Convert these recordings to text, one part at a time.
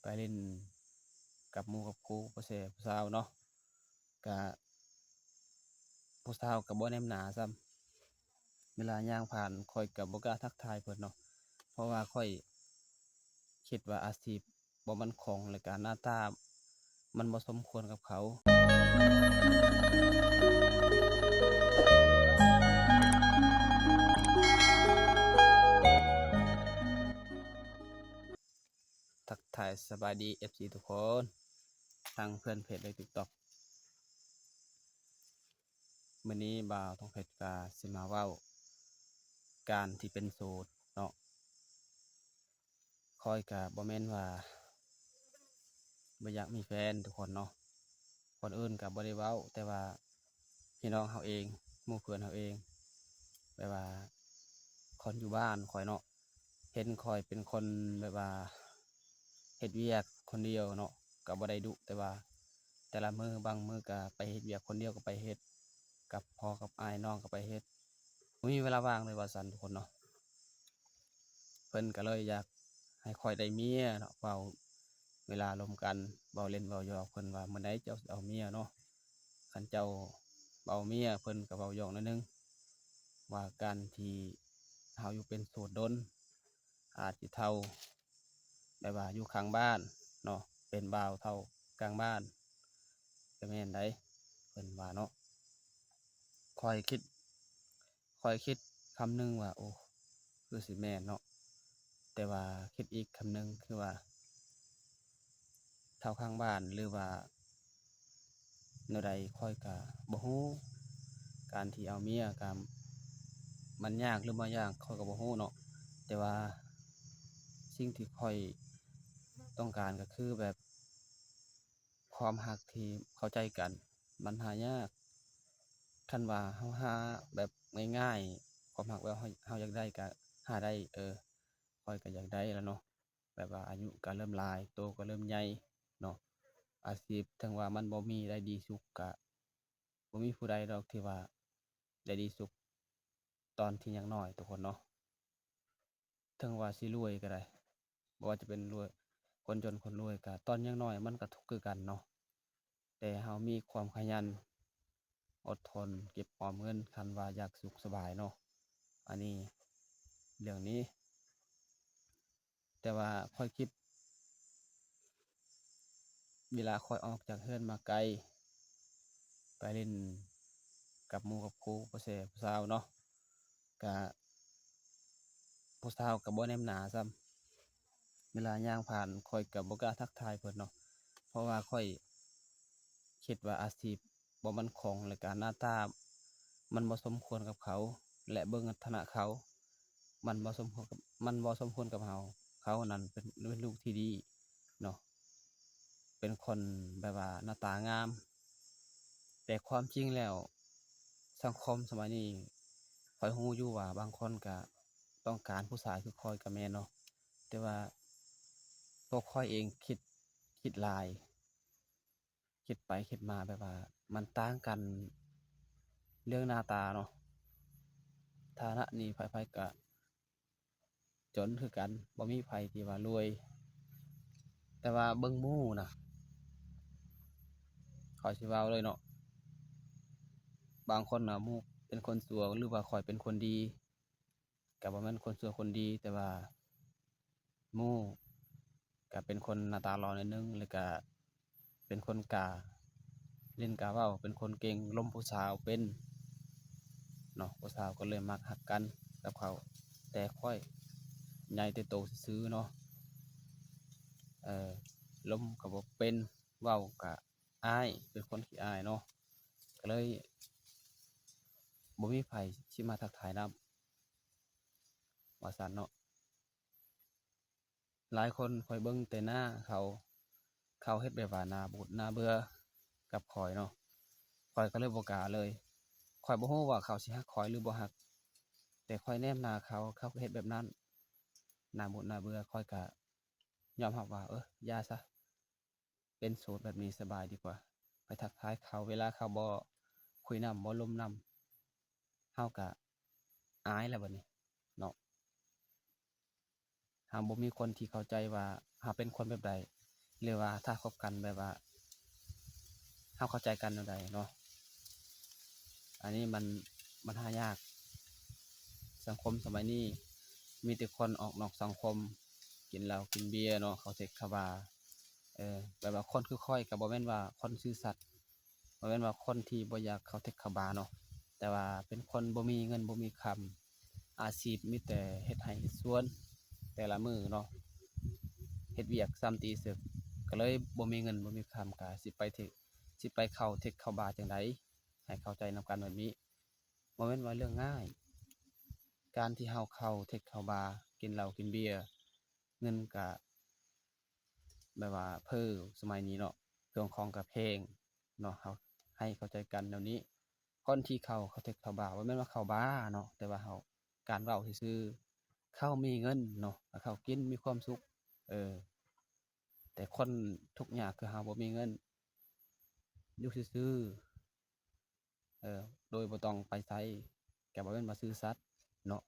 ไปเล่นกับหมู่กับครู ผู้แซ่ผู้สาวเนาะ กะผู้สาวกะบ่แนมหน้าซ้ำ เวลาย่างผ่านข้อยกะบ่กล้าทักทายเพิ่นเนาะ เพราะว่าข้อยคิดว่าอาชีพบ่มั่นคง และกะหน้าตามันบ่สมควรกับเขา ทักทายสบายดี เอฟซี ทุกคน ทางเพื่อนเพจใน TikTok มื้อนี้บ่าวทองเพชรกะสิมาเว้าการที่เป็นโสดเนาะ ข้อยกะบ่แม่นว่าบ่อยากมีแฟนทุกคนเนาะ คนอื่นกะบ่ได้เว้า แต่ว่าพี่น้องเฮาเอง หมู่เพื่อนเฮาเอง แบบว่าคนอยู่บ้านข้อยเนาะ เห็นข้อยเป็นคนแบบว่าเฮ็ดเวียกคนเดียวเนาะ กะบ่ได้ดุ แต่ว่าแต่ละมื้อบางมื้อกะไปเฮ็ดเวียกคนเดียวกะไปเฮ็ด กับพ่อกับอ้ายน้องกะไปเฮ็ด บ่มีเวลาว่างเลยว่าซั่นทุกคนเนาะ เพิ่นกะเลยอยากให้ข้อยได้เมียเนาะ เว้าเวลาลมกัน เว้าเล่นเว้าหยอก เพิ่นว่า "มื้อใดเจ้าสิเอาเมียเนาะ คันเจ้าบ่เอาเมีย" เพิ่นกะเว้าหยอกหน่อยหนึ่ง ว่าการที่เฮาอยู่เป็นโสดดน อาจสิเฒ่า แบบว่าอยู่ข้างบ้านเนาะ เป็นบ่าวเฒ่าข้างบ้าน กะแม่นได๋ เพิ่นว่าเนาะ ข้อยคิด ข้อยคิดคำหนึ่งว่า โอ้ คือสิแม่นเนาะ แต่ว่าคิดอีกคำหนึ่งคือว่า เฒ่าข้างบ้านหรือว่าแนวใด ข้อยกะบ่ฮู้ การที่เอาเมียกะมันยากหรือบ่ยาก ข้อยกะบ่ฮู้เนาะ แต่ว่าสิ่งที่ข้อยต้องการกะคือแบบ ความฮักที่เข้าใจกันมันหายาก คันว่าเฮาหาแบบง่ายๆ ความฮักแบบเฮา เฮาอยากได้กะหาได้ เออ ข้อยกะอยากได้แล้วเนาะ แบบว่าอายุกะเริ่มหลาย โตกะเริ่มใหญ่เนาะ อาชีพถึงว่ามันบ่มีได้ดีสุดกะบ่มีผู้ใดดอกที่ว่าได้ดีสุดตอนที่ยังน้อยทุกคนเนาะ ถึงว่าสิรวยกะได้ บ่ว่าจะเป็นรวย คนจนคนรวยกะ ตอนยังน้อยมันกะทุกข์คือกันเนาะ แต่เฮามีความขยัน อดทน เก็บออมเงิน คันว่าอยากสุขสบายเนาะ อันนี้เรื่องนี้ แต่ว่าข้อยคิด เวลาข้อยออกจากเฮือนมาไกล ไปเล่นกับหมู่กับครู ผู้แซ่ผู้สาวเนาะ กะผู้สาวกะบ่แนมหน้าซ้ำ เวลาย่างผ่านข้อยกะบ่กล้าทักทายเพิ่นเนาะ เพราะว่าข้อยคิดว่าอาชีพบ่มั่นคง และกะหน้าตามันบ่สมควรกับเขา และเบิ่งฐานะเขา มันบ่สมควรกับ มันบ่สมควรกับเฮา เขานั้นเป็น เป็นลูกที่ดีเนาะ เป็นคนแบบว่าหน้าตางาม แต่ความจริงแล้วสังคมสมัยนี้ ข้อยฮู้อยู่ว่าบางคนกะต้องการผู้ชายคือข้อยกะแม่นเนาะ แต่ว่าตัวข้อยเองคิด คิดหลาย คิดไปคิดมาแบบว่ามันต่างกันเรื่องหน้าตาเนาะ ฐานะนี่ไผๆกะ จนคือกัน บ่มีไผที่ว่ารวย แต่ว่าเบิ่งหมู่นะ ข้อยสิเว้าเลยเนาะ บางคนนะหมู่เป็นคนชั่ว หรือว่าข้อยเป็นคนดี กะบ่แม่นคนชั่วคนดี แต่ว่าหมู่กะเป็นคนหน้าตาหล่อหน่อยหนึ่ง แล้วกะ เป็นคนกล้าเล่นกล้าเว้า เป็นคนเก่ง ลมผู้สาวเป็นเนาะ ผู้สาวกะเลยมักฮักกันกับเขา แต่ข้อยใหญ่แต่โตซื่อๆเนาะ เอ่อ ลมกะบ่เป็น เว้ากะอาย เป็นคนขี้อายเนาะ กะเลยบ่มีไผสิมาทักทายนำ ว่าซั่นเนาะ หลายคนข้อยเบิ่งแต่หน้าเขา เขาเฮ็ดแบบว่าหน้าบูดหน้าเบื่อกับข้อยเนาะ ข้อยกะเลยบ่กล้าเลย ข้อยบ่ฮู้ว่าเขาสิฮักข้อยหรือบ่ฮัก แต่ข้อยแนมหน้าเขา เขากะเฮ็ดแบบนั้น หน้าบูดหน้าเบื่อ ข้อยกะยอมรับว่า เออ อย่าซะ เป็นโสดแบบนี้สบายดีกว่า ไปทักทายเขา เวลาเขาบ่คุยนำ บ่ลมนำ เฮากะอายแล้วบัดนี้เนาะ เฮาบ่มีคนที่เข้าใจว่าเฮาเป็นคนแบบใด ຫຼືວ່າຖ້າຄົບກັນແບບວ່າເຮົາເຂົ້າໃຈກັນແນວໃດເນາະ. ອັນນີ້ມັນ ມັນຫາຍາກ. ສັງຄົມສະໄໝນີ້ມີແຕ່ຄົນອອກນອກສັງຄົມ ກິນເຫຼົ້າກິນເບຍເນາະ, ເຂົ້າເທັກເຂົ້າບາ. ເອີ ແບບວ່າຄົນຄືຂ້ອຍກໍບໍ່ແມ່ນວ່າຄົນຊື່ສັດ, ບໍ່ແມ່ນວ່າຄົນທີ່ບໍ່ຢາກເຂົ້າເທັກເຂົ້າບາເນາະ, ແຕ່ວ່າເປັນຄົນບໍ່ມີເງິນບໍ່ມີຄຳ, ອາຊີບມີແຕ່ເຮັດໄຮ່ເຮັດສວນແຕ່ລະມື້ເນາະ, ເຮັດວຽກສ່ຳຕີເສິກ ກໍເລີຍບໍ່ມີເງິນບໍ່ມີຄຳ, ກໍຊິໄປເທັກ ຊິໄປເຂົ້າເທັກເຂົ້າບາຈັ່ງໃດ? ໃຫ້ເຂົ້າໃຈນຳກັນແບບນີ້. ບໍ່ແມ່ນວ່າເລື່ອງງ່າຍ ການທີ່ເຮົາເຂົ້າເທັກເຂົ້າບາ ກິນເຫຼົ້າກິນເບຍ, ເງິນກະແບບວ່າເຟີ້ສະໄໝນີ້ເນາະ, ເຄື່ອງຂອງກະແພງເນາະ, ເຮົາໃຫ້ເຂົ້າໃຈກັນແນວນີ້. ຄົນທີ່ເຂົ້າ ເຂົ້າເທັກເຂົ້າບາ ບໍ່ແມ່ນວ່າເຂົ້າບາເນາະ, ແຕ່ວ່າເຮົາ ການເວົ້າຊື່ໆ ເຂົາມີເງິນເນາະ, ເຂົາກິນມີຄວາມສຸກ. ເອີ ແຕ່ຄົນທຸກຍາກຄືເຮົາບໍ່ມີເງິນ ຢູ່ຊື່ໆ ເອີ ໂດຍບໍ່ຕ້ອງໄປໃສ ກໍບໍ່ແມ່ນວ່າຊື່ສັດເນາະ,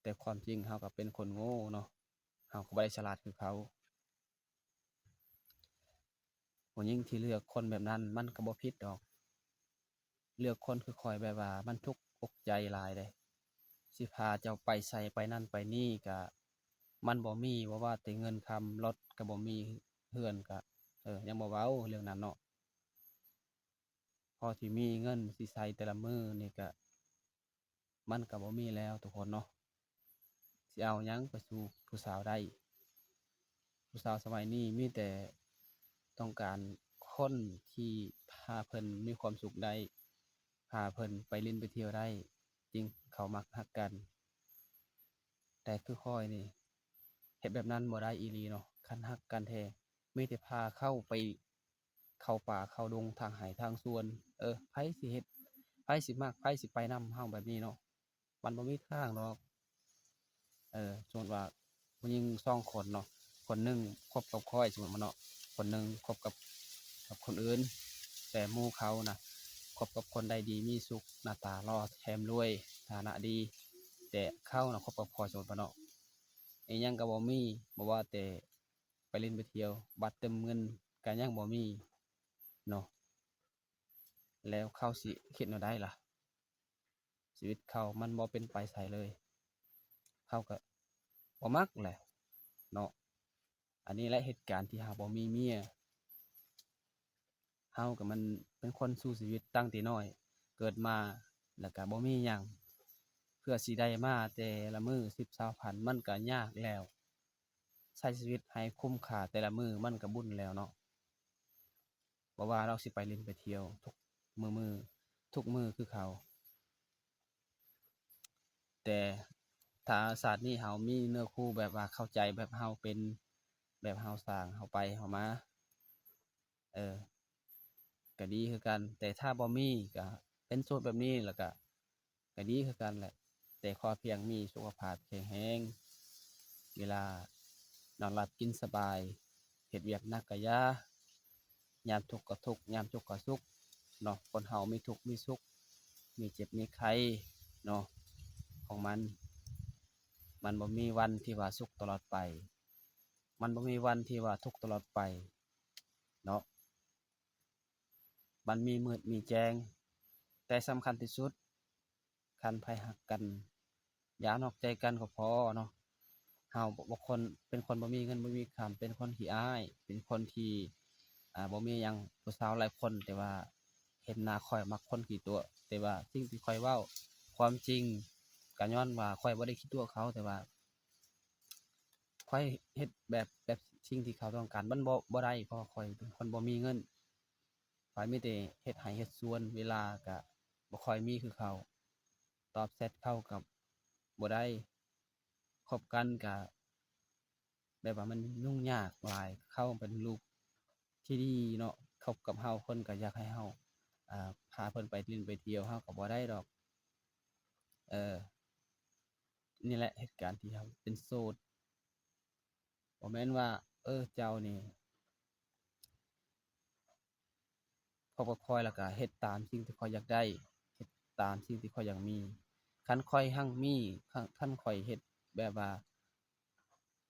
ແຕ່ຄວາມຈິງເຮົາກໍເປັນຄົນໂງ່ເນາະ, ເຮົາກໍບໍ່ໄດ້ສະຫຼາດຄືເຂົາ. ຜູ້ຍິງທີ່ເລືອກຄົນແບບນັ້ນມັນກໍບໍ່ຜິດດອກ, ເລືອກຄົນຄືຂ້ອຍແບບວ່າມັນທຸກອົກໃຈຫຼາຍເດ້, ຊິພາເຈົ້າໄປໃສໄປນັ້ນໄປນີ້ກໍມັນບໍ່ມີ, ບໍ່ວ່າແຕ່ເງິນຄຳ ລົດກໍບໍ່ມີ, ເຮືອນກໍ ເອີ ຍັງບໍ່ເວົ້າເລື່ອງນັ້ນເນາະ. ພໍຊິມີເງິນຊິໃຊ້ແຕ່ລະມື້ນີ້ກະ ມັນກະບໍ່ມີແລ້ວທຸກຄົນເນາະ, ຊິເອົາຫຍັງໄປສູ້ຜູ້ສາວໄດ້? ຜູ້ສາວສະໄໝນີ້ມີແຕ່ຕ້ອງການຄົນທີ່ພາເພິ່ນມີຄວາມສຸກໄດ້, ພາເພິ່ນໄປຫຼິ້ນໄປທ່ຽວໄດ້, ຈຶ່ງເຂົາມັກຮັກກັນ. ແຕ່ຄືຂ້ອຍນີ້ ເຮັດແບບນັ້ນບໍ່ໄດ້ອີ່ຫຼີເນາະ, ຄັນຮັກກັນແທ້ ມີແຕ່ພາເຂົາໄປ ເຂົ້າປ່າເຂົ້າດົງ ທາງໄຮ່ທາງສວນ. ເອີ ໃຜຊິເຮັດ ໃຜຊິມັກ ໃຜຊິໄປນຳເຮົາແບບນີ້ເນາະ? ມັນບໍ່ມີທາງດອກ. ເອີ ສົມມຸດວ່າຜູ້ຍິງສອງຄົນເນາະ, ຄົນໜຶ່ງຄົບກັບຂ້ອຍ ສົມມຸດມາເນາະ, ຄົນໜຶ່ງຄົບກັບ ກັບຄົນອື່ນ, ແຕ່ໝູ່ເຂົານະ ຄົບກັບຄົນໄດ້ດີ ມີສຸກ ໜ້າຕາຫຼໍ່ ແຖມລວຍ ຖານະດີ, ແຕ່ເຂົານະຄົບກັບຂ້ອຍ ສົມມຸດມາເນາະ, ອີ່ຫຍັງກໍບໍ່ມີ, ບໍ່ວ່າແຕ່ ໄປຫຼິ້ນໄປທ່ຽວ ບັດເຕີມເງິນກໍຍັງບໍ່ມີເນາະ, ແລ້ວເຂົາຊິຄິດແນວໃດລະ? ຊີວິດເຂົາມັນບໍ່ເປັນໄປໃສເລີຍ, ເຂົາກໍບໍ່ມັກແຫຼະເນາະ. ອັນນີ້ແຫຼະເຫດການທີ່ເຮົາບໍ່ມີເມຍ. ເຮົາກໍມັນເປັນຄົນສູ້ຊີວິດຕັ້ງແຕ່ນ້ອຍ ເກີດມາແລ້ວກໍບໍ່ມີຫຍັງ ເພື່ອຊິໄດ້ມາແຕ່ລະມື້ສິບຊາວພັນ ມັນກໍຍາກແລ້ວ. ໃຊ້ຊີວິດໃຫ້ຄຸ້ມຄ່າແຕ່ລະມື້ມັນກໍບຸນແລ້ວເນາະ, ບໍ່ວ່າເຮົາຊິໄປຫຼິ້ນໄປທ່ຽວທຸກມື້ໆ ທຸກມື້ຄືເຂົາ. ແຕ່ຖ້າຊາດນີ້ເຮົາມີເນື້ອຄູ່ແບບວ່າເຂົ້າໃຈແບບເຮົາເປັນ ແບບເຮົາສ້າງ ເຮົາໄປເຮົາມາ ເອີ ກໍດີຄືກັນ, ແຕ່ຖ້າບໍ່ມີກໍເປັນໂສດແບບນີ້ ແລ້ວກໍ ກໍດີຄືກັນແຫຼະ, ແຕ່ຂໍພຽງມີສຸຂະພາບແຂງແຮງ, ເວລານອນຫຼັບກິນສະບາຍ, ເຮັດວຽກໜັກກະຢ່າ, ຍາມທຸກກໍທຸກ, ຍາມສຸກກໍສຸກເນາະ. ຄົນເຮົາມີທຸກມີສຸກ, ມີເຈັບມີໄຂ້ເນາະ ຂອງມັນ, ມັນບໍ່ມີວັນທີ່ວ່າສຸກຕະຫຼອດໄປ, ມັນບໍ່ມີວັນທີ່ວ່າທຸກຕະຫຼອດໄປເນາະ. ມັນມີມືດມີແຈ້ງ, ແຕ່ສຳຄັນທີ່ສຸດ ຄັນໃຜຮັກກັນ ຢ່ານອກໃຈກັນກໍພໍເນາະ. ເຮົາບໍ່ ບໍ່ຄົນ ເປັນຄົນບໍ່ມີເງິນບໍ່ມີຄຳ, ເປັນຄົນຂີ້ອາຍ, ເປັນຄົນທີ່ ອ່າ ບໍ່ມີຫຍັງ, ຜູ້ສາວຫຼາຍຄົນ ແຕ່ວ່າເຫັນໜ້າຂ້ອຍມັກຄົນຂີ້ຕົວະ. ແຕ່ວ່າສິ່ງທີ່ຂ້ອຍເວົ້າຄວາມຈິງ ກໍຍ້ອນວ່າຂ້ອຍບໍ່ໄດ້ຂີ້ຕົວະເຂົາ, ແຕ່ວ່າ ຂ້ອຍເຮັດແບບ ແບບສິ່ງທີ່ເຂົາຕ້ອງການ ມັນບໍ່ ບໍ່ໄດ້ ເພາະວ່າຂ້ອຍເປັນຄົນບໍ່ມີເງິນ. ຂ້ອຍມີແຕ່ເຮັດໄຮ່ເຮັດສວນ, ເວລາກະບໍ່ຄ່ອຍມີຄືເຂົາ, ຕອບແຊັດເຂົາກະບໍ່ໄດ້, ຄົບກັນກະແບບວ່າມັນຫຍຸ້ງຍາກຫຼາຍ. ເຂົາເປັນລູກທີ່ດີເນາະ, ຄົບກັບເຮົາ ເພິ່ນກະຢາກໃຫ້ເຮົາ ອ່າ ພາເພິ່ນໄປຫຼິ້ນໄປທ່ຽວ, ເຮົາກະບໍ່ໄດ້ດອກ. ເອີ ນີ້ແຫຼະເຫດການທີ່ເຮົາເປັນໂສດ. ບໍ່ແມ່ນວ່າ ເອີ ເຈົ້ານີ້ ພົບກັບຂ້ອຍແລ້ວກະເຮັດຕາມສິ່ງທີ່ຂ້ອຍຢາກໄດ້, ເຮັດຕາມສິ່ງທີ່ຂ້ອຍຢາກມີ. ຄັນຂ້ອຍຮັ່ງມີ, ຄັນ ຄັນຂ້ອຍເຮັດແບບວ່າ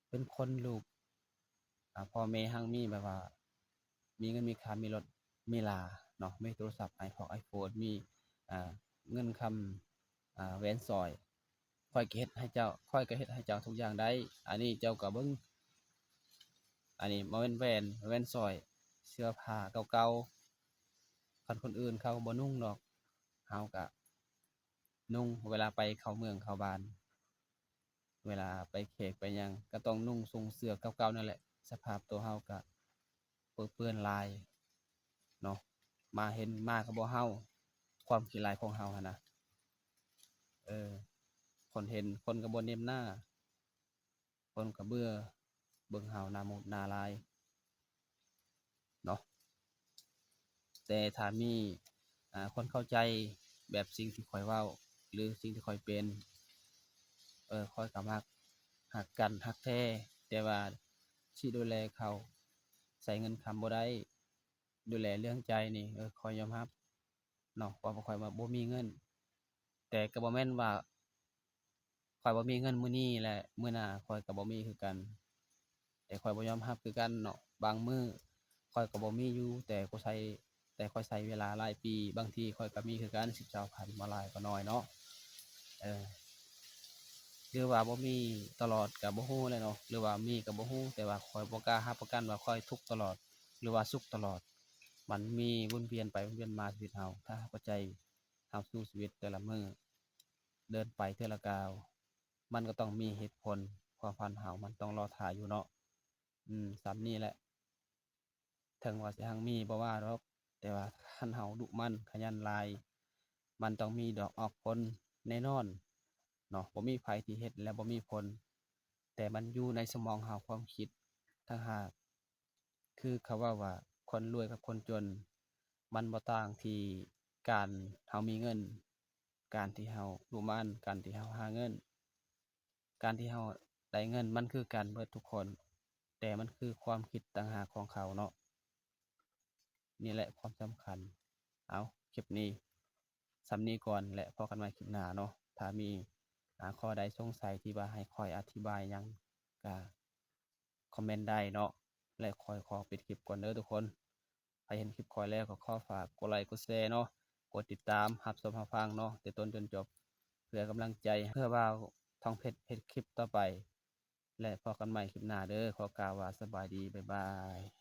ເປັນຄົນລູກ ພໍ່ແມ່ຮັ່ງມີ ແບບວ່າມີເງິນມີຄຳ ມີລົດມີລາເນາະ ມີໂທລະສັບ iPhone iPhone ມີ ອ່າ ເງິນຄຳ ອ່າ ແຫວນສ້ອຍ ຂ້ອຍກໍເຮັດໃຫ້ເຈົ້າ ຂ້ອຍກໍເຮັດໃຫ້ເຈົ້າທຸກຢ່າງໄດ້. ອັນນີ້ເຈົ້າກໍເບິ່ງ ອັນນີ້ບໍ່ແມ່ນແຫວນ ແຫວນສ້ອຍ ເສື້ອຜ້າເກົ່າໆ ຄັນຄົນອື່ນເຂົາບໍ່ນຸ່ງດອກ ເຮົາກະນຸ່ງ ເວລາໄປເຂົ້າເມືອງເຂົ້າບ້ານ ເວລາໄປແຂກໄປຫຍັງ ກໍຕ້ອງນຸ່ງຊົງເສື້ອເກົ່າໆນັ້ນແຫຼະ. ສະພາບໂຕເຮົາກະເປິເປື້ອນຫຼາຍເນາະ ໝາເຫັນໝາກໍບໍ່ເຫົ່າ ຄວາມຂີ້ຮ້າຍຂອງເຮົາຫັ້ນນະ. ເອີ ຄົນເຫັນ ຄົນກໍບໍ່ເໜັບໜ້າ ຄົນກໍເບື່ອເບິ່ງເຮົາໜ້າໝູດໜ້າຫຼາຍເນາະ. ແຕ່ຖ້າມີ ອ່າ ຄົນເຂົ້າໃຈແບບສິ່ງທີ່ຂ້ອຍເວົ້າ ຫຼື ສິ່ງທີ່ຂ້ອຍເປັນ ເອີ ຂ້ອຍກໍມັກ ຮັກກັນ ຮັກແທ້ ແຕ່ວ່າຊິດູແລເຂົາ ໃຊ້ເງິນຄຳບໍ່ໄດ້ ດູແລເລື່ອງໃຈນີ້ ເອີ ຂ້ອຍຍອມຮັບເນາະ ເພາະວ່າຂ້ອຍວ່າບໍ່ມີເງິນ ແຕ່ກໍບໍ່ແມ່ນວ່າ ຂ້ອຍບໍ່ມີເງິນມື້ນີ້ ແລະ ມື້ໜ້າຂ້ອຍກໍບໍ່ມີຄືກັນ ແຕ່ຂ້ອຍບໍ່ຍອມຮັບຄືກັນເນາະ. ບາງມື້ຂ້ອຍກໍບໍ່ມີຢູ່ ແຕ່ກໍໃຊ້ ແຕ່ຂ້ອຍໃຊ້ເວລາຫຼາຍປີ ບາງທີຂ້ອຍກໍມີຄືກັນ ສິບ ຊາວພັນ ບໍ່ຫຼາຍກໍໜ້ອຍເນາະ. ເອີ ຫຼືວ່າບໍ່ມີຕະຫຼອດກໍບໍ່ຮູ້ແຫຼະເນາະ ຫຼືວ່າມີກໍບໍ່ຮູ້ ແຕ່ວ່າຂ້ອຍບໍ່ກ້າຮັບປະກັນວ່າຂ້ອຍທຸກຕະຫຼອດ ຫຼືວ່າສຸກຕະຫຼອດ. ມັນມີວົນວຽນໄປວົນວຽນມາຊີວິດເຮົາ ຖ້າເຮົາເຂົ້າໃຈຮັບສູ່ຊີວິດແຕ່ລະມື້ ເດີນໄປເທື່ອລະກ້າວ ມັນກໍຕ້ອງມີເຫດຜົນ ຄວາມຝັນເຮົາມັນຕ້ອງລໍຖ້າຢູ່ເນາະ. ອືມ ສ່ຳນີ້ແຫຼະ ເຖິງວ່າຊິຮັ່ງມີບໍ່ວ່າດອກ ແຕ່ວ່າຄັນເຮົາດຸໝັ່ນຂະຫຍັນຫຼາຍ ມັນຕ້ອງມີດອກອອກຜົນແນ່ນອນເນາະ. ບໍ່ມີໃຜທີ່ເຮັດແລ້ວບໍ່ມີຜົນ ແຕ່ມັນຢູ່ໃນສະໝອງເຮົາ ຄວາມຄິດຕ່າງຫາກ. ຄືເຂົາເວົ້າວ່າ ຄົນລວຍກັບຄົນຈົນ ມັນບໍ່ຕ່າງທີ່ການເຮົາມີເງິນ ການທີ່ເຮົາດຸໝັ່ນ ການທີ່ເຮົາຫາເງິນ ການທີ່ເຮົາໄດ້ເງິນ ມັນຄືກັນເບິດທຸກຄົນ ແຕ່ມັນຄືຄວາມຄິດຕ່າງຫາກຂອງເຂົາເນາະ. ນີ້ແຫຼະຄວາມສຳຄັນ. ເອົາ ຄລິບນີ້ສ່ຳນີ້ກ່ອນ ແລະ ພໍ້ກັນໃໝ່ຄລິບໜ້າເນາະ. ຖ້າມີ ອາ ຂໍ້ໃດສົງໄສທີ່ວ່າໃຫ້ຂ້ອຍອະທິບາຍຫຍັງ ກະຄອມເມັນໄດ້ເນາະ ແລະ ຂ້ອຍຂໍປິດຄລິບກ່ອນເດີທຸກຄົນ. ໃຜເຫັນຄລິບຂ້ອຍແລ້ວກໍຂໍຝາກກົດໄລກົດແຊເນາະ ກົດຕິດຕາມ ຮັບຊົມຮັບຟັງເນາະ ແຕ່ຕົ້ນຈົນຈົບ ເພື່ອກຳລັງໃຈ ເພື່ອບ່າວທອງເພັດເຮັດຄລິບຕໍ່ໄປ ແລະ ພໍ້ກັນໃໝ່ຄລິບໜ້າເດີ. ຂໍກ່າວວ່າສະບາຍດີ ບາຍບາຍ.